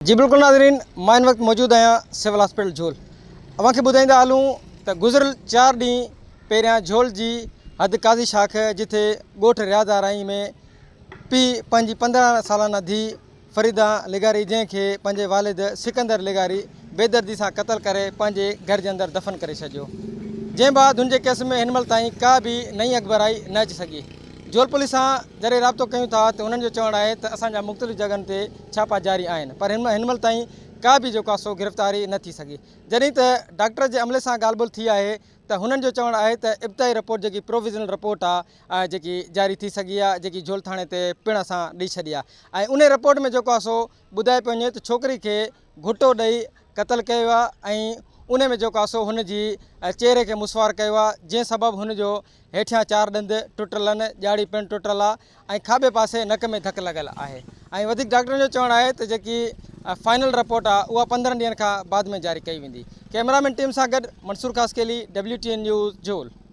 جي بلڪل ناظرين مان هن وقت موجود آهيان سول هاسپيٽل جھول اوهان کي ٻڌائيندا هلون ته گذريل چار ڏينهن پهريان جھول جي حد قاضي شاخ جتي ڳوٺ رياض آرائين ۾ پيء پنهنجي 15 سالانه ڌيء فريده لغاري جنهن کي پنهنجي والد سڪندر لغاري بيدردي سان قتل ڪري پنهنجي گهر جي اندر دفن ڪري ڇڏيو جنهن بعد هن جي ڪيس ۾ هن مهل تائين ڪا به نئين اڳڀرائي نه اچي سگهي جھول پوليس سان جڏهن رابطو ڪيون ٿا ته انهن جو چوڻ آهي ته اسان جا مختلف جڳهن تي ڇاپا جاري آهن پر هن مهل تائين ڪا به جيڪو آهي سو گرفتاري نه ٿي سگهي جڏهن ته ڊاڪٽر جي عملي سان ڳالهه ٻولهه ٿي آهي ته هنن جو چوڻ آهي ته ابتدائي رپورٽ جيڪي پروويزنل رپورٽ آهي جيڪي جاري ٿي سگهي آهي جيڪي جھول ٿاڻي تي پڻ اسان ڏئي ڇڏي آهي ۽ انهي رپورٽ ۾ جيڪو آهي سو ٻڌايو پيو وڃي ته ڇوڪري کي گهٽو ڏئي قتل ڪيو ويو آهي ۽ انهي ۾ جيڪو آهي سو هن جي چهري کي مسوار ڪيو آهي جنهن سبب هن جو هيٺيان چار ڏند ٽٽل آهن، ڄاڙي پڻ ٽٽل آهي ۽ کاٻي پاسي نڪ ۾ ڌڪ لڳل آهي ۽ وڌيڪ ڊاڪٽرن جو چوڻ آهي ته جيڪي فائنل رپورٽ آهي اها 15 ڏينهن کان بعد ۾ جاري ڪئي ويندي. ڪئميرا مين ٽيم سان گڏ Mansoor Khaskheli, W T N news, Jhol.